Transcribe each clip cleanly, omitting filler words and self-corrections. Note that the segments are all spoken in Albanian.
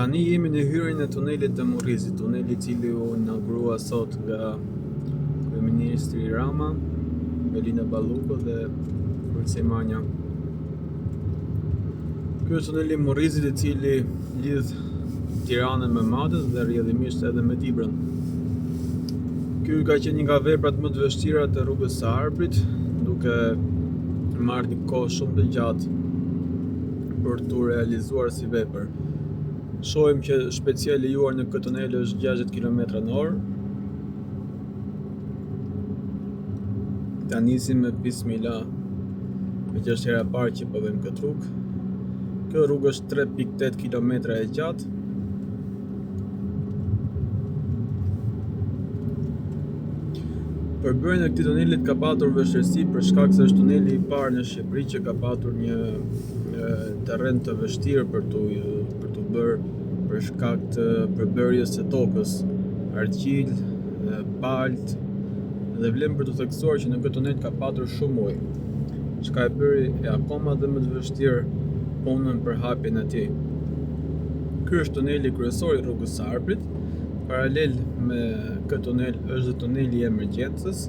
Tani jemi në hyrjen e tunelit të Murrizit, tuneli i cili u inaugurua sot nga kryeministri Rama, Belinda Balluku dhe Ulsi Manja. Ky është tuneli i Murrizit i cili lidh Tiranën me Matin dhe rrjedhimisht edhe me Dibrën. Ky ka qenë një nga veprat më të vështira të rrugës së Arbrit, duke marrë një kohë shumë të gjatë për t'u realizuar si vepër. Shohim që shpejtësia e lejuar në këtë tunel është 60 km në orë. Ta nisim me bismillah, meqë është hera e parë që po bëjmë këtë rrugë. Kjo rrugë është 3.8 km e gjatë. Për bërjen e këtij tunelit ka patur vështirësi për shkak se është tuneli i parë në Shqipëri që ka patur një, një terren të vështirë për t'u për t'u bërë për shkak të përbërjes së tokës, argjilë, baltë dhe vlen për t'u theksuar që në këtë tunel ka patur shumë ujë, çka e bëri e akoma dhe më të vështirë punën për hapjen e tij. Ky është tuneli kryesor i rrugës së Arbrit. Paralel me këtë tunel është dhe tuneli i emergjencës,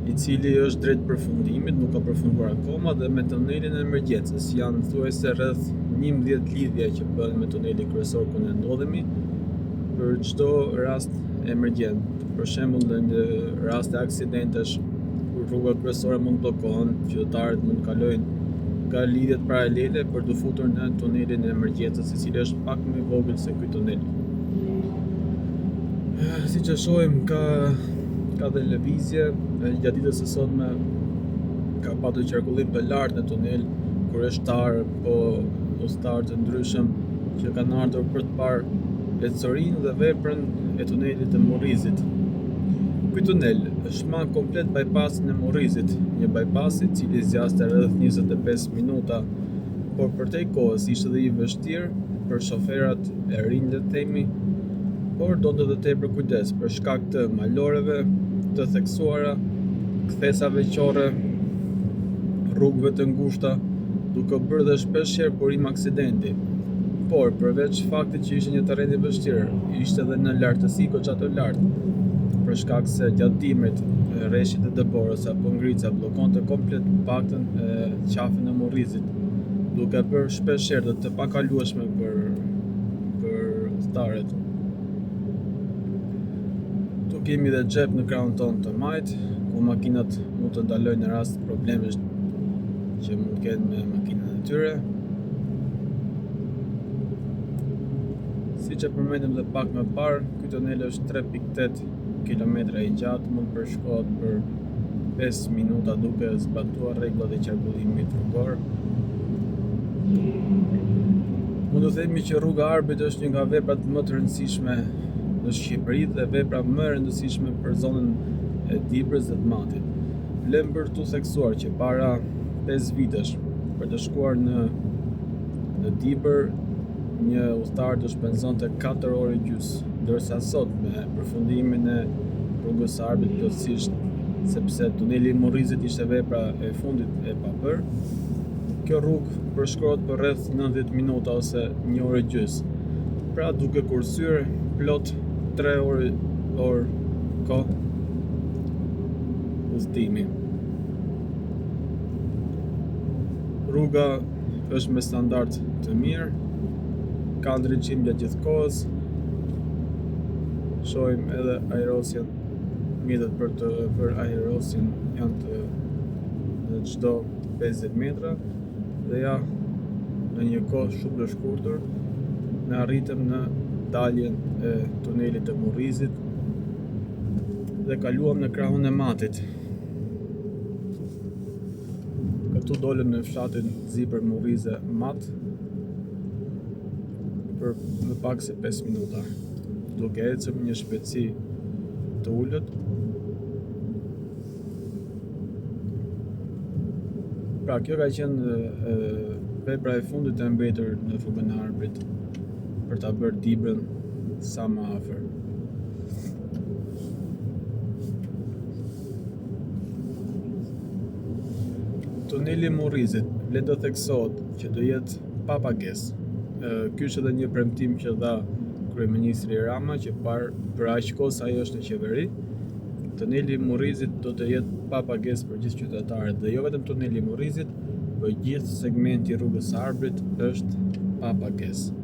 i cili është drejt përfundimit, nuk ka përfunduar akoma dhe me tunelin e emergjencës janë thuajse rreth 11 lidhje që bëhen me tunelin kryesor ku ne ndodhemi për çdo rast emergjent. Për shembull, në raste aksidentesh kur rruga kryesore mund të bllokohen, qytetarët mund të kalojnë nga lidhjet paralele për t'u futur në tunelin e emergjencës, i cili është pak më i vogël se ky tunel. Siç e shohim ka ka dhe lëvizje, gjatë ditës së sotme ka patur qarkullim të lartë në tunel, kureshtarë, po udhëtarë të ndryshëm që kanë ardhur për të parë ecurinë dhe veprën e tunelit të Murrizit. Ky tunel shmang komplet bypassin e Murrizit, një bypass i cili zgjaste rreth 25 minuta, por përtej kohës ishte dhe i vështirë për shoferat e rinj le të themi, por donte dhe tepër kujdes për shkak të maloreve të theksuara, kthesave qorre, rrugëve të ngushta, duke u bërë dhe shpesh herë burim aksidenti. Por, përveç faktit që ishte një terren i vështirë, ishte edhe në lartësi goxha të lartë, për shkak se gjatë dimrit, reshjet e dëborës apo ngrica bllokonte komplet paktën qafën e Murrizit, duke e bërë shpesh herë dhe të pakalueshme për për udhëtarët. Këtu kemi dhe xhep në krahun tonë të majtë, ku makinat mund të ndalojnë në rast problemesh që mund të kenë me makinën e tyre. Siç e përmendëm dhe pak më parë, ky tunel është 3.8 km i gjatë, mund të përshkohet për 5 minuta duke zbatuar rregullat e qarkullimit rrugor. Mund të themi që rruga e Arbrit është një nga veprat më të rëndësishme në Shqipëri dhe vepra më e rëndësishme për zonën e Dibrës dhe të Matit. Vlen për t'u theksuar që para 5 vitesh për të shkuar në në Dibër një udhëtar do shpenzonte 4 orë e gjysë, ndërsa sot me përfundimin e rrugës së Arbrit plotësisht, sepse tuneli i Murrizit ishte vepra e fundit e pabërë, kjo rrugë përshkrohet për rreth 90 minuta ose një orë e gjysë. Pra duke kursyer plot 3 orë orë kohë udhëtimi. Rruga është me standard të mirë, ka ndriçim gjatë gjithë kohës. Shohim edhe ajrosjen, mjetet për të për ajrosjen janë të në çdo 50 metra dhe ja në një kohë shumë të shkurtër ne arritëm në daljen e tunelit të Murrizit dhe kaluam në krahun e Matit. Këtu dolëm në fshatin Zibër Murrize Mat për më pak se 5 minuta, duke ecur me një shpejtësi të ulët. Pra kjo ka qenë vepra e fundit e mbetur në rrugën e Arbrit për ta bërë Dibrën sa më afër. Tuneli i Murrizit vlen të theksohet që do jetë pa pagesë. Ky është edhe një premtim që dha kryeministri Rama që par për aq kohë sa ai është në qeveri, tuneli i Murrizit do të jetë pa pagesë për gjithë qytetarët dhe jo vetëm tuneli i Murrizit, po gjithë segmenti i rrugës së Arbrit është pa pagesë.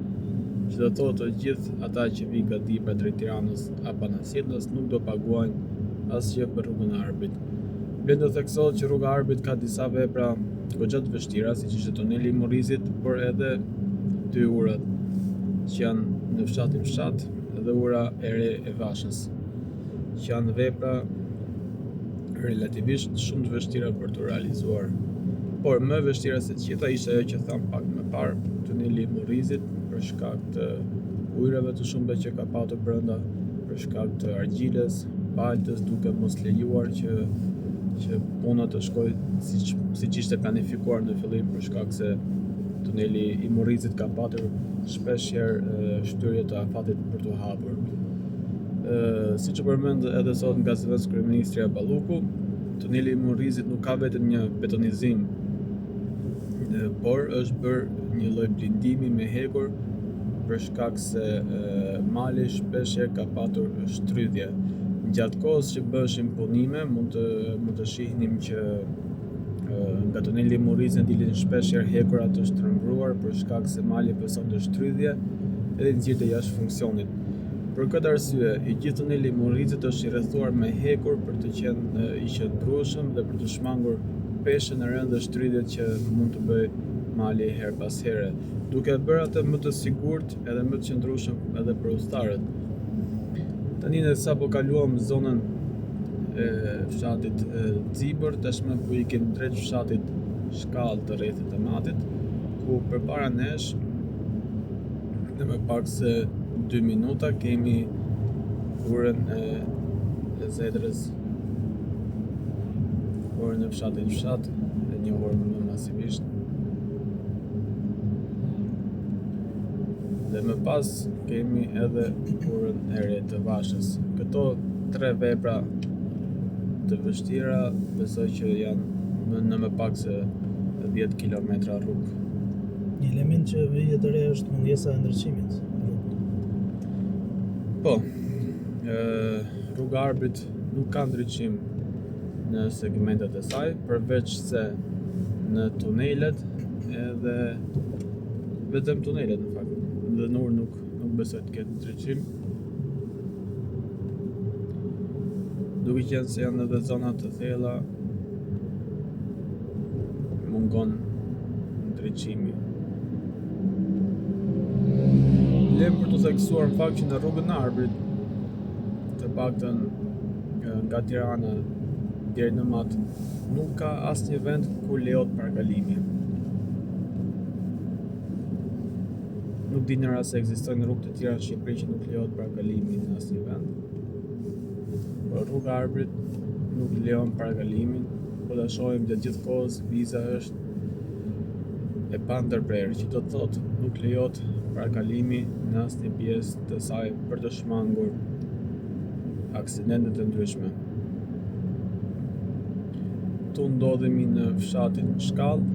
Që do të thotë të gjithë ata që vijnë nga Dibra drejt Tiranës apo anasjelltas nuk do paguajnë asgjë për rrugën e Arbrit. Vlen të theksohet që rruga e Arbrit ka disa vepra goxha të vështira, siç ishte tuneli i Murrizit, por edhe dy urat që janë në fshatin Fshat dhe ura e re e Vashës, që janë vepra relativisht shumë të vështira për t'u realizuar. Por më e vështira se të gjitha ishte ajo që thamë pak më parë, tuneli i Murrizit për shkak të ujërave të shumta që ka patur brenda, për shkak të argjilës, baltës, duke mos lejuar që që puna të shkojë siç siç ishte planifikuar në fillim për shkak se tuneli i Murrizit ka patur shpesh herë shtyrje të afatit për t'u hapur. Ë siç u përmend edhe sot nga zëvendëskryeministrja Balluku, tuneli i Murrizit nuk ka vetëm një betonizim, por është bërë një lloj blindimi me hekur për shkak se mali shpesh herë ka patur shtrydhje. Gjatë kohës që bëheshin punime, mund të mund të shihnim që nga tuneli i Murrizit dilnin shpesh herë hekura të shtrembëruar për shkak se mali pësonte shtrydhje edhe i nxirrte jashtë funksionit. Për këtë arsye, i gjithë tuneli i Murrizit është i rrethuar me hekur për të qenë i qëndrueshëm dhe për të shmangur peshën e rëndë dhe shtrydhjet që mund të bëjë mali herë pas here. Duke e bërë atë më të sigurt edhe më të qëndrueshëm edhe për udhëtarët. Tani ne sapo kaluam zonën e fshatit Xibër, tashmë po ikim drejt fshatit Shkallë të rrethit të Matit, ku përpara nesh në më pak se 2 minuta kemi urën e Zedrës, urën e fshatit Fshat, e njohur më masivisht. Dhe më pas kemi edhe urën e re të Vashës. Këto tre vepra të vështira besoj që janë më në më pak se 10 km rrugë. Një element që vihet re është mungesa e ndriçimit në rrugë. Po, ë rruga e Arbrit nuk ka ndriçim në segmentet e saj, përveç se në tunelet edhe vetëm tunelet në fakt. Dhe në urë nuk nuk besoj të ketë ndriçim. Duke qenë se janë edhe zona të thella, mungon ndriçimi. Vlen për të theksuar në fakt që në rrugën e Arbrit, të paktën nga Tirana deri në Mat, nuk ka asnjë vend ku lejohet parakalimi. Nuk di në rast se ekzistojnë rrugë të tjera në Shqipëri që nuk lejohet parakalimi në asnjë vend. Por rruga e Arbrit nuk lejon parakalimin, po ta shohim gjatë gjithë kohës viza është e pandërprerë, që do të thotë nuk lejohet parakalimi në asnjë pjesë të saj për të shmangur aksidente të ndryshme. Këtu ndodhemi në fshatin Shkallë.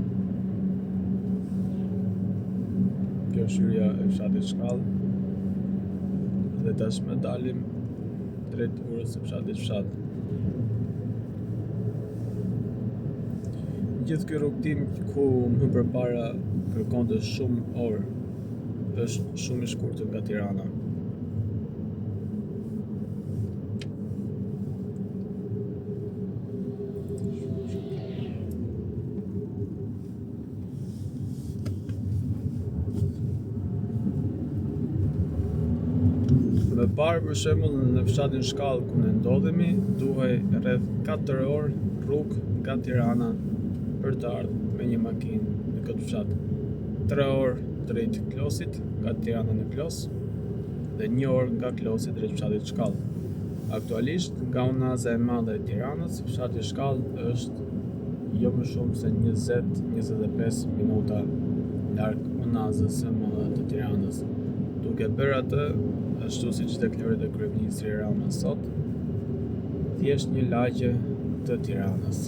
Kjo është hyrja e fshatit Shkallë. Dhe tashmë dalim drejt urës së fshatit Fshat. Gjithë ky rrugëtim ku më përpara kërkonte shumë orë, është shumë i shkurtër nga Tirana. Më parë për shembull në fshatin Shkallë ku ne ndodhemi, duhej rreth 4 orë rrugë nga Tirana për të ardhur me një makinë në këtë fshat. 3 orë drejt Klosit, nga Tirana në Klos dhe 1 orë nga Klosi drejt fshatit Shkallë. Aktualisht, nga Unaza e Madhe e Tiranës, fshati Shkallë është jo më shumë se 20-25 minuta larg Unazës së Madhe të Tiranës, duke bërë atë, ashtu siç deklaroi dhe kryeministri Rama sot, thjesht një lagje të Tiranës.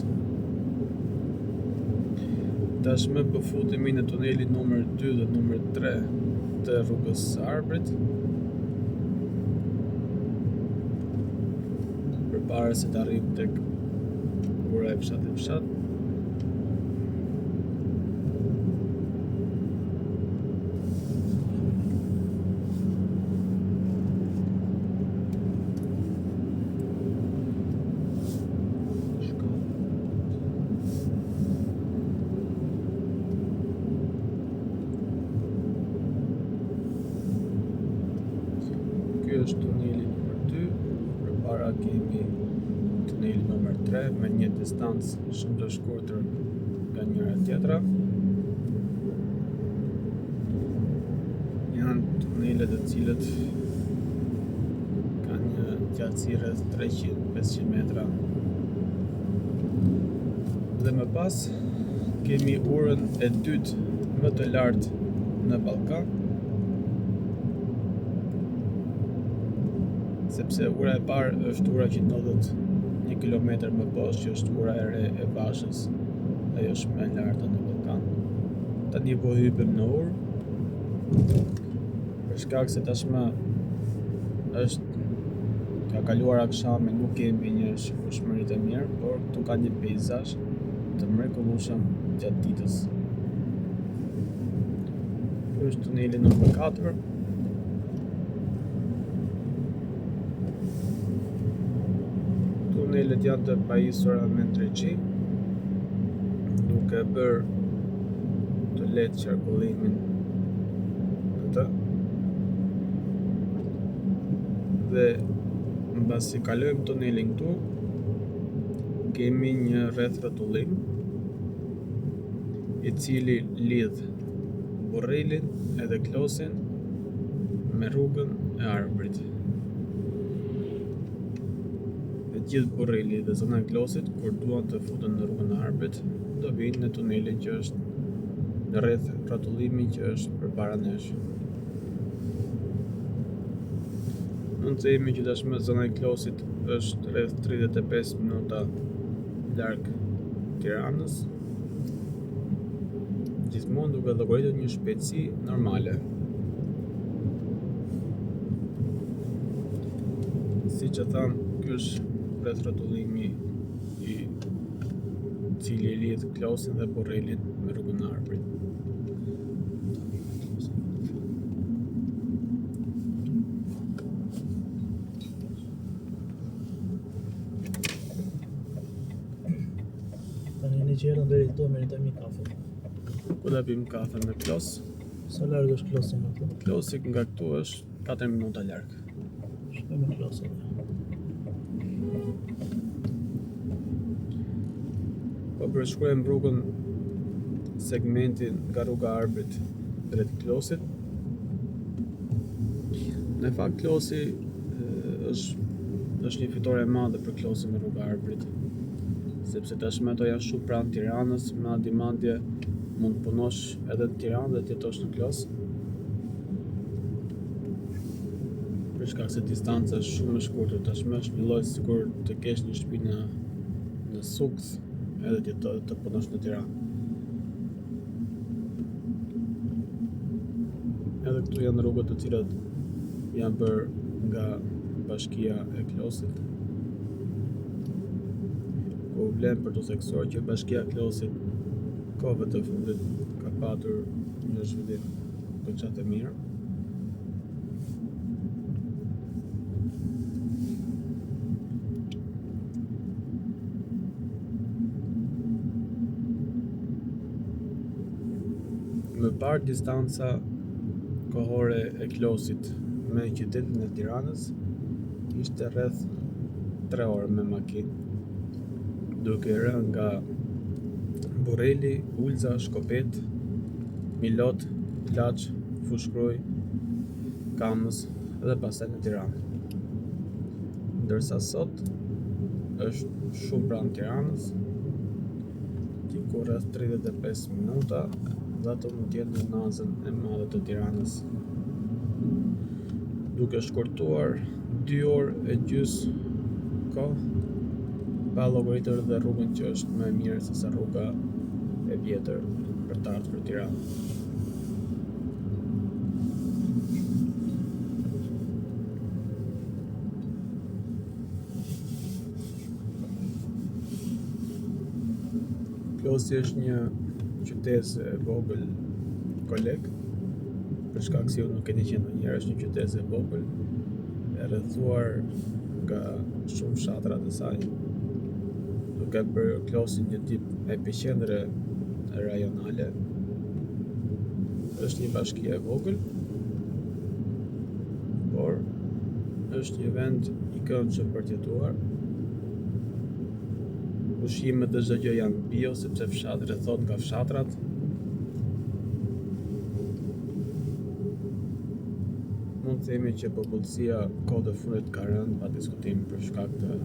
Tashmë po futemi në tunelin numër 2 dhe numër 3. të rrugës së Arbrit. Përpara se të arrijmë tek ura e fshatit fshat. Ky është tuneli numër 2, përpara kemi tuneli numër 3 me një distancë shumë të shkurtër nga njëra tjetra. Janë tunele të cilët kanë një gjatësi rreth 300-500 metra. Dhe më pas kemi urën e dytë më të lartë në Ballkan. Sepse ura e parë është ura që ndodhet një kilometër më poshtë, që është ura e re e Vashës, ajo është më e larta në Ballkan. Tani po hypim në urë. Për shkak se tashmë është ka kaluar akshami, nuk kemi një shikueshmëri të mirë, por këtu ka një peizazh të mrekullueshëm gjatë ditës. Ky është tuneli numër 4. Tunelet janë të pajisura me ndriçim, duke bërë të lehtë qarkullimin në të. Dhe mbasi kalojmë tunelin këtu, kemi një rreth rrotullim i cili lidh Burrelin edhe Klosin me rrugën e Arbrit. E gjithë Burreli dhe zona e Klosit kur duan të futen në rrugën e Arbrit, do vijnë në tunelin që është në rreth rrotullimin që është përpara nesh. Mund të themi që tashmë zona e Klosit është rreth 35 minuta larg Tiranës. Gjithmonë duke llogaritur një shpejtësi normale. Siç e thamë, ky është rreth rrotullimi i cili lidh Klosin dhe Burrelin me rrugën e Arbrit. Tani ne që erdhëm deri këtu meritojmë një kafe. Ku do pim kafe në Klos? Sa larg është Klosi nga këtu? Klosi nga këtu është 4 minuta larg. Shkojmë në Klos. Po përshkruajmë rrugën segmentin nga rruga e Arbrit drejt Klosit. Në fakt Klosi është është një fitore e madhe për Klosin në rruga e Arbrit, sepse tashmë ato janë shumë pranë Tiranës, madje madje mund të punosh edhe në Tiranë dhe të jetosh në Klos. Për shkak se distanca është shumë e shkurtër, tashmë është një lloj sikur të kesh një shtëpi në në Sukth edhe të të, të punosh në Tiranë. Edhe këtu janë rrugët të cilat janë bërë nga bashkia e Klosit. Ku vlen për të theksuar që bashkia e Klosit kohëve të fundit ka patur një zhvillim goxha të mirë. Më parë distanca kohore e Klosit me qytetin e Tiranës ishte rreth 3 orë me makinë, duke rënë nga Burreli, Ulza, Shkopet, Milot, Laç, Fushë-Krujë, Kamëz dhe pastaj në Tiranë. Ndërsa sot është shumë pranë Tiranës, diku rreth 35 minuta dhe ato mund të jenë në Unazën e Madhe të Tiranës. Duke shkurtuar 2 orë e gjysë kohë pa llogaritur dhe rrugën që është më e mirë se sa rruga e vjetër për të ardhur në Tiranë. Klosi është një qytezë e vogël koleg, për shkak se ju nuk keni qenë ndonjëherë, është një qytezë e vogël e rrethuar nga shumë fshatra të saj, duke bërë Klosin një tip epiqendre rajonale. Është një bashki e vogël, por është një vend i këndshëm për të jetuar. Ushqimet dhe çdo gjë janë bio sepse fshat rrethohet nga fshatrat. Mund të themi që popullsia kohët e fundit ka rënë pa diskutim për shkak të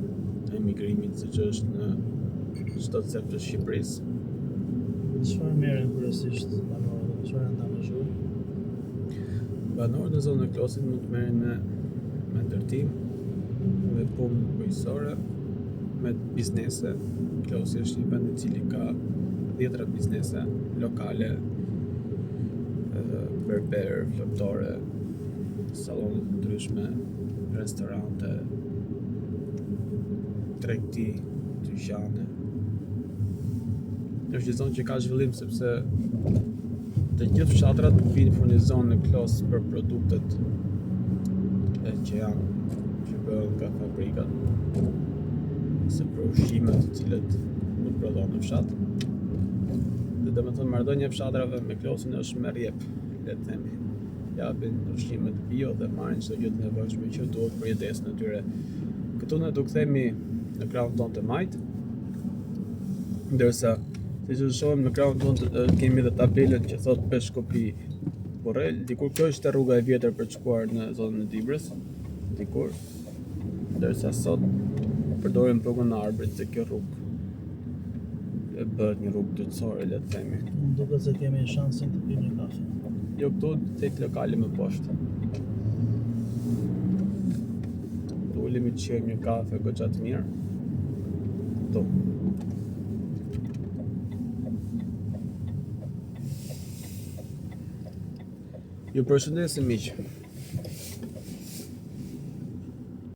emigrimit siç është në çdo cep të Shqipërisë. Me çfarë merren kryesisht banorët, me çfarë janë të angazhuar? Banorët në zonën e Klosit mund të merren me me ndërtim, me punë bujqësore, me biznese. Klosi është një vend i cili ka dhjetra biznese lokale, berber, flortore, sallone të ndryshme, restorante, tregti, dyqane. Është një zonë që ka zhvillim sepse të gjithë fshatrat vijnë furnizohen në Klos për produktet e që janë që bëhen nga fabrikat ose për ushqimet të cilët nuk prodhohen në fshat. Dhe domethënë marrëdhënia e fshatrave me Klosin është me rrjep, le të themi. Japin ushqimet bio dhe marrin çdo gjë të nevojshme që duhet për jetesën e tyre. Këtu ne do kthehemi në krahun tonë të majtë, ndërsa siç e shohim në krahun tonë të, kemi edhe tabelën që thotë Peshkopi Burrel, dikur kjo ishte rruga e vjetër për të shkuar në zonën e Dibrës, dikur, ndërsa sot përdorim rrugën e Arbrit se kjo rrugë e bëhet një rrugë dytësore, le të themi. Më duket se kemi shansin të pimë një kafe. Jo këtu tek lokali më poshtë. Të ulemi të shijojmë një kafe goxha të mirë. Këtu. Ju përshëndesim miq.